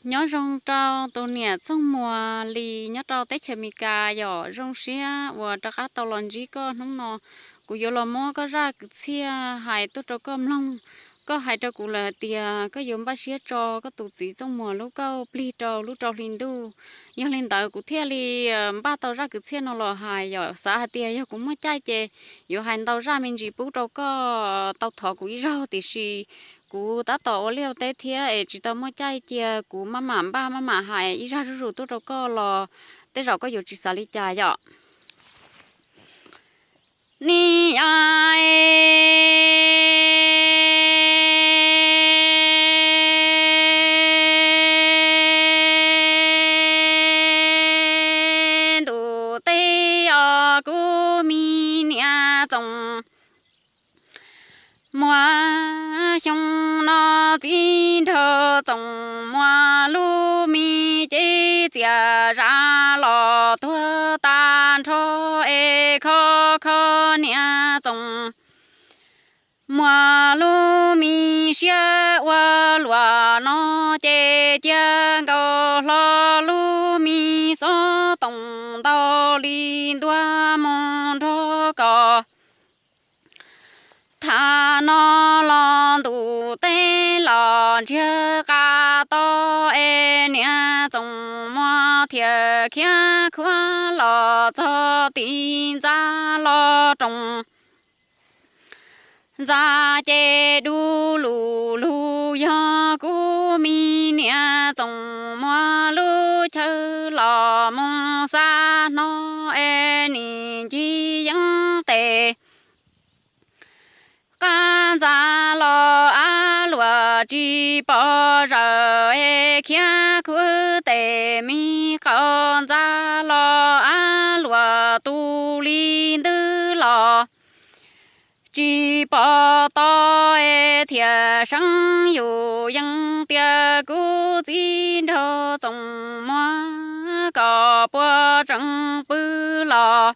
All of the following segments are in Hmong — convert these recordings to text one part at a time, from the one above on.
Nyob zoo rau tus niam Txooj Muas Lis nyob rau teb chaws Amelikas yom, zoo siab uas rov qab tau los ntsib koj hnub no. Kuv yuav los muab koj zaj kwv txhiaj hais tuaj rau koj mloog. Koj hais rau kuv lawm tias koj yuav npaj siab tso koj tus txiv Txooj Muas lub kauj plig rau lub rau hli ntuj. Yog li ntawd kuv thiaj li npaj tau zaj kwv txhiaj no los hais yom. Xav hais tias yog kuv muaj caij ces yuav hais ntau zaj me ntsis pub rau koj tau thov kuv ib zaug, tiam sis kuv tab tom ua liaj ua teb thiab es tsis tau muaj caij, cia kuv maj mam npaj maj mam hais ib zaj zuj zus tuaj rau koj los tej zaum koj yuav tsis xav li cas yom. Ni ntuj teb os kuv me niam Txooj Muas, xyoo no txiv nraug Txooj Muas lub me cev txias zam los tuag tag nrho es kho kho niam Txooj Muas lub me siab ua luam no ces cia nkaus hlo lub me xov tooj ntau li ntua mus nrog koj. Thaum no los ntuj teb los ntsiag qab to es niam Txooj Muas thiaj khiav khuav los txog tim ntxa los roos ntxa ces du lug lug yog kuv me niam Txooj Muas lub chaw los mus xa hno es nim ncig yeeb tes qab ntxa los av luam tsis pom zawm es khiav khuv tes me qaum ntxa los av luam tu li ntwb los tsis pom tau es thiaj seev yus yees tias kuv txiv nraug Txooj Muas, koj puas tseem pw los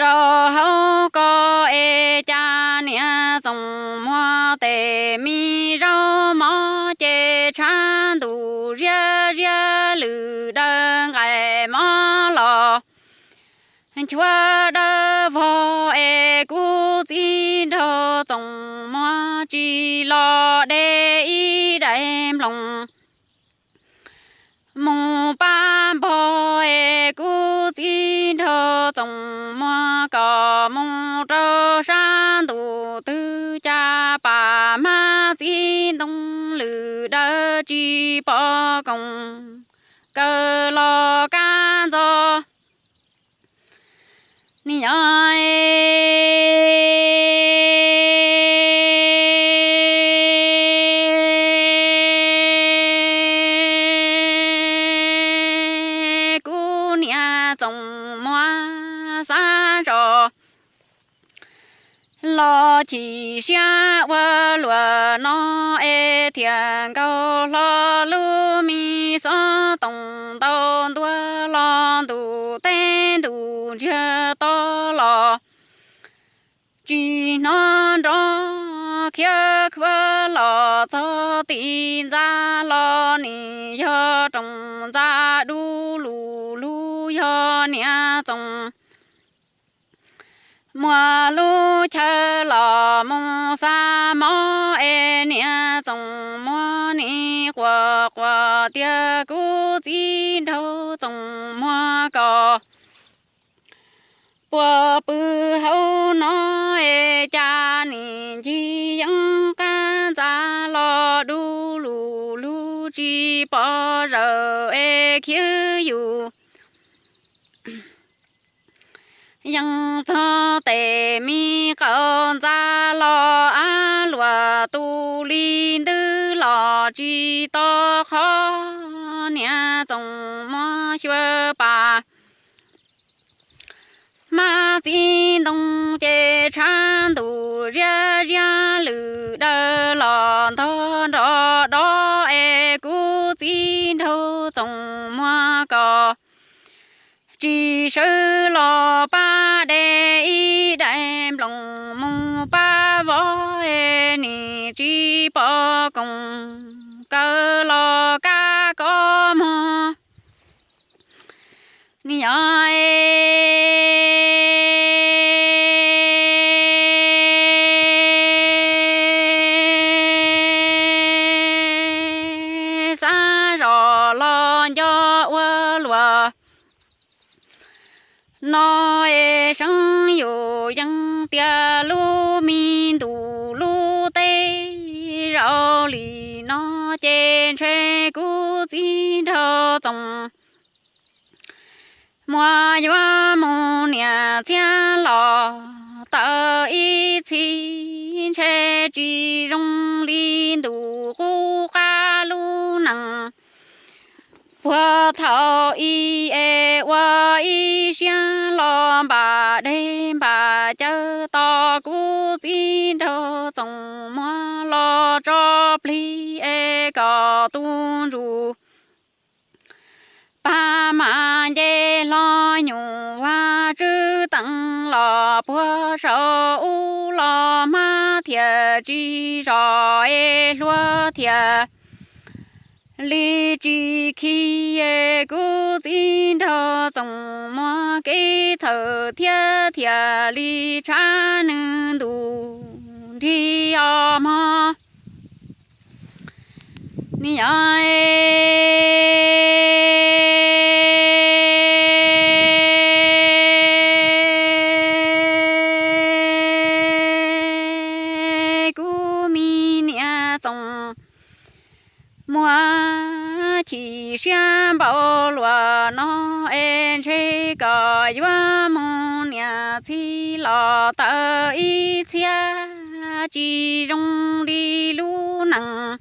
rau hauv koj es cas niam Txooj Muas tes me zaub mov ces tshav ntuj ziab ziab lwm daws nqaim mov los nchuav dawb vog es kuv txiv nraug Txooj Muas tsis los de ib daim nploos mus pab npog es kuv txiv nraug Txooj Muas, koj mus rau sab ntuj twg cas pam hmab txiv ntoo lwm daws tsis pom koom kaw los kab ntxo. Ni nyob kuv niam Txooj Muas xav zoj los chim siab ua luam no es thiaj nkaus hlo lub me xov tooj ntau ntua los ntuj teb ntuj ntsiag to los tsis hnov nrov khiav khuav los txog tim ntxa los nim yog roos ntxa du lug lug yog niam Txooj Muas lub chaw los mus xa mov es niam Txooj Muas nim quaj quaj tias kuv txiv nraug Txooj Muas, koj puas pw hauv no es cas nim ncig yeeb qab ntxa los du lug lug tsis pom zawm es khiav yus yees txog tes me qaum ntxa los av luam tu li ntwb los tsis to qhov niam Txooj Muas xyuas pam hmab txiv ntoo ces tshav ntuj ziab ziab lwm daws los ntog nrov dob es kuv txiv nraug Txooj Muas, koj tsis sawv los pab de ib daim nploos mus pab vov es nim tsis pom koom kaw los Nyob xav zos los nco ua luaj no es seev yus yeej tias lub me ntuj lub teb zaum li no ces ntshe kuv txiv nraug Txoov Muas yuav mus niam txiab los tawm ib txhis ntshe tsis zoo li ntuj qub qab lub neej. Puag thaum ub es ua ib siab los npam dej npam cawv tos kuv txiv nraug Txoov Muas los tso plig es kom tus ntsuj pag mas nce hlo nyuj vaj tswv teev los puag saum ub los hmab thiaj tsis zom es hluas thiaj li tsis khi es kuv txiv nraug Txoov Muas kev thawm thiab thiaj li tshav nws ntuj nrig os mog. Ni yog kuv me niam Txoov Muas chim siab npaum luaj no es ntshe kom yuav mus niam txiv los tawm ib txhiab tsis zoo li lub neej.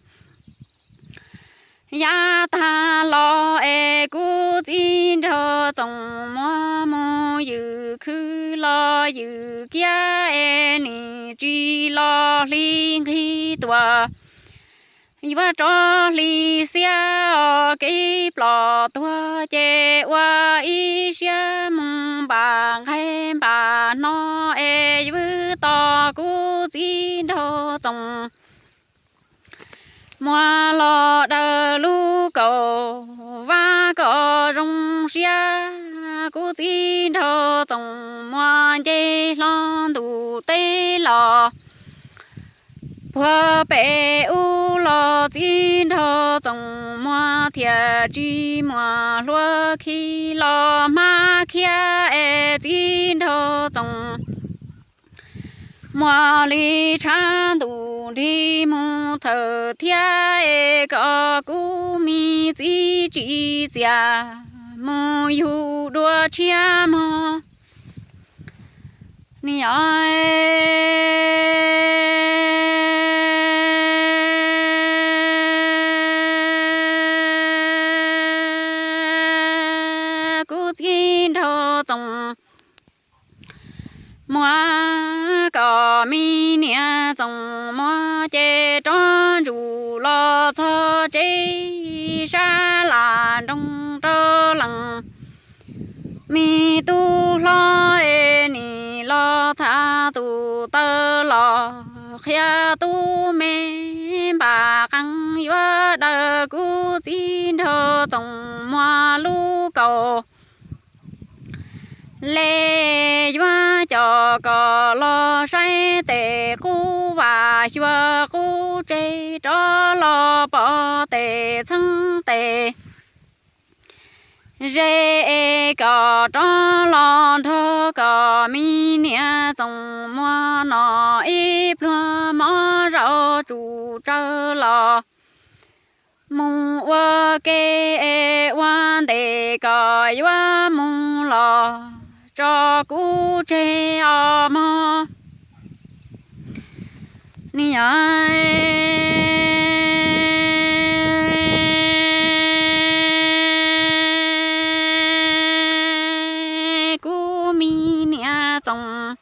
Yav tag los es kuv txiv nraug Txoov Muas mus ywm khw los ywm kiab es nim tsis los hli nqig tuaj. Yuav rov hli xiab os kev plom tuag ces ua ib siab mus npam nqaij npam hno es yuav tos kuv txiv nraug Txoov Muas los daws lub kaus vab kom zoo siab. Kuv txiv nraug Txoov Muas nce hlo ntuj teb los puag pem ub los txiv nraug Txoov Muas thiaj tsis muaj hlua khi los hmab khiab es txiv nraug Txoov Muas li tshav ntuj nrig mus thawm thiab es kom kuv me txiv tsis txias mus yug dua tshiab mog. Ni yog kuv txiv nraug Txoov Muas kom me niam Txoov Muas ces rov ntsum los txog tsev sab las nroog rau leej. Me tub hlob es nim los tham tus taw los qhia tub me npam qees yuav daws kuv txiv nraug Txoov Muas lub kaus le yuav coj kom los saib tes qub vaj xyuas qub tsev rov los pom tes txheeb tes ze es kom rov los nrog kom me niam Txoov Muas no ib pluag mov zaub tsum tsawv los mus ua ke es ua ntej kom yuav mus los tso kuv tseg os mog. Ni yog kuv me niam Txoov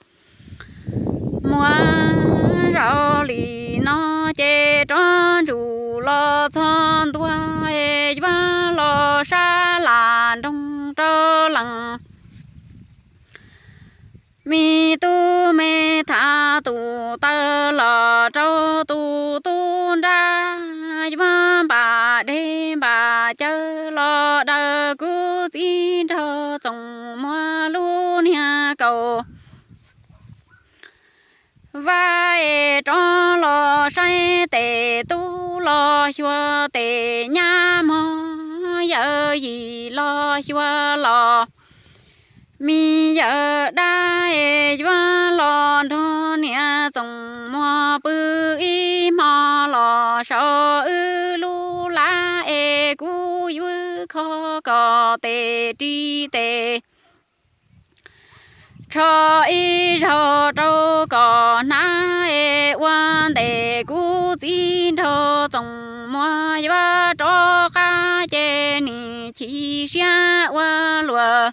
Muas zaum li no ces rov ntsum los txog ntua es yuav los sab las nroog rau leej. Me tub me tham tus taw los rau tus tub nrab yuav npam dej npam cawv los daws kuv txiv nraug Txoov vaj es rov los saib tes tub los xyuas tes nyab mog, yawm yim los xyuas los me yawm dab es yuav los nrog niam Txoov Muas pw ib hmo los saum wb lub lab es kuv yuav kho kom tes ris tes tsho ib zaug rau kom hnab es ua ntej kuv txiv nraug Txoov Muas yuav rov qab ces nim chim siab ua luaj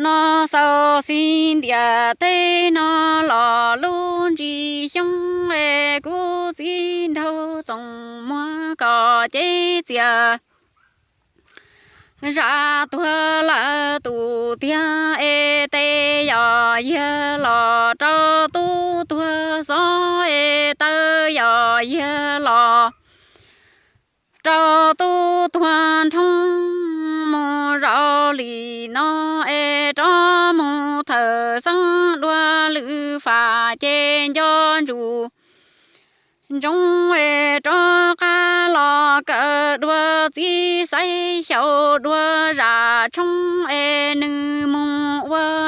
no xaus xi ntiam teb no los lub ntsis xyoob es kuv txiv nraug Txoov Muas kom cev txias zam tuag lawm tus tiag es tes yos yiag los rau tub tuag xob es taw yos yiag los rau tub tuag nrhoob. Mus zaum li no es rov mus thawm xeeb dua lwm fam ces nco ntsus ntsoov es rov qab los kawm dua txiv xaiv xyaum dua zam tshoob es nws mus ua